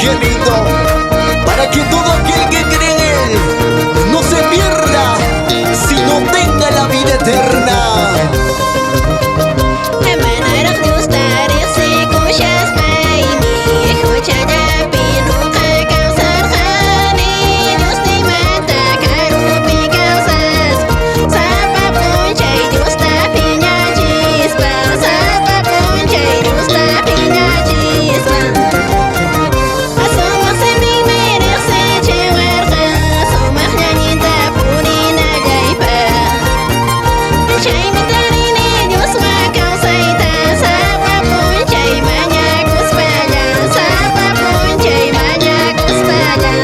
Unigénito, para que todo aquel que cree en Él no se pierda, sino tenga la vida eterna. Manaraq Diosta riqsikushaspaymi huchallapi nuqa kawsarqani. Diosniymanta karupi kawsaspa, sapa p'unchay Diosta phiñachispa, sapa p'unchay Diosta phiñachispa. Sumaq siminmi riqsichiwarqan, sumaq ñanninta purinallaypaq. Chaymi tarini Dioswan kawsayta, sapa p'unchay mañakuspalla, sapa p'unchay mañakuspalla.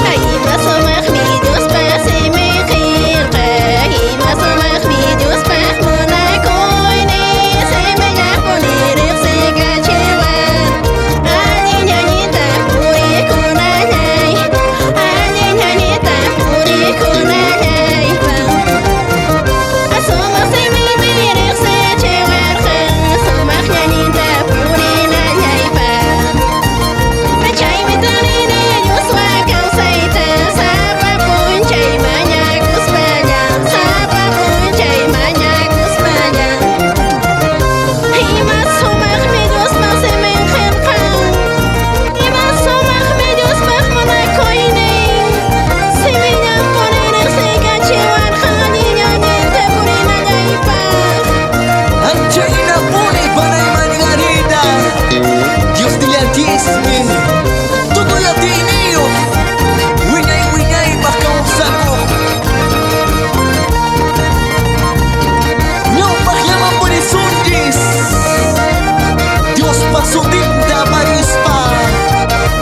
Ay, ima sumaqmi Diospa simin qillqa, ima sumaqmi Diospa munakuynin, simillanpuni riqsikachiwan, allin ñanninta purikunallay, allin ñanninta purikunallaypaq. Sumaq siminmi riqsichiwarqan, sumaq ñanninta purinallaypaq. Chaymi tarini Dioswan kawsayta, sapa p'unchay mañakuspalla, sapa p'unchay mañakuspalla. Ima sumaqmi Diospa simin qillqa, ima sumaqmi Diospa munakuynin, simillanpuni riqsikachiwarqan, allin ñanninta purinallaypaq. Anchaynapuni panay Margarita, Diosnillanchismi, tukuy atiyniyuq, wiñay wiñaypaq kawsakuq. Ñawpaqllaman purisunchis, Diospa sutinta aparispa,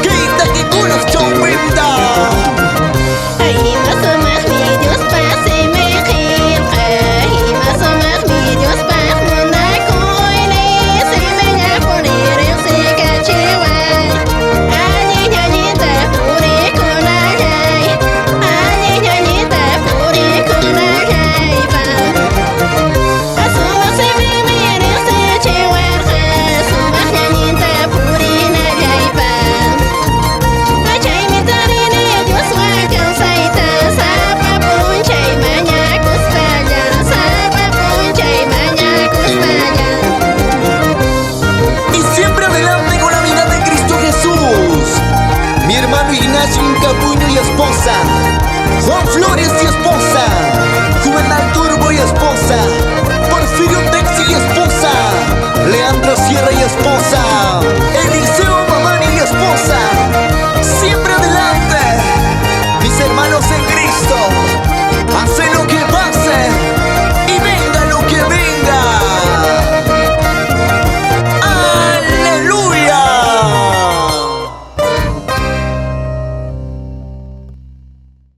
kay takikunaq chawpinta. Ay, ima sumaqmi Diospa simin qillqa, ima sumaqmi Diospa munakuynin, simillanpuni riqsikachiwan, allin ñanninta purikunallay, allin ñanninta purikunallaypaq. Sumaq siminmi riqsichiwarqan, sumaq ñanninta purinallaypaq. Chaymi tarini Dioswan kawsayta, sapa p'unchay mañakuspalla, sapa p'unchay mañakuspalla. Y siempre adelante con la unidad de Cristo Jesús. Mi hermano Ignacio Incapuño y esposa, Juan Flores y esposa, Juvenal Turbo y esposa, Porfirio Texi y esposa, Leandro Sierra y esposa.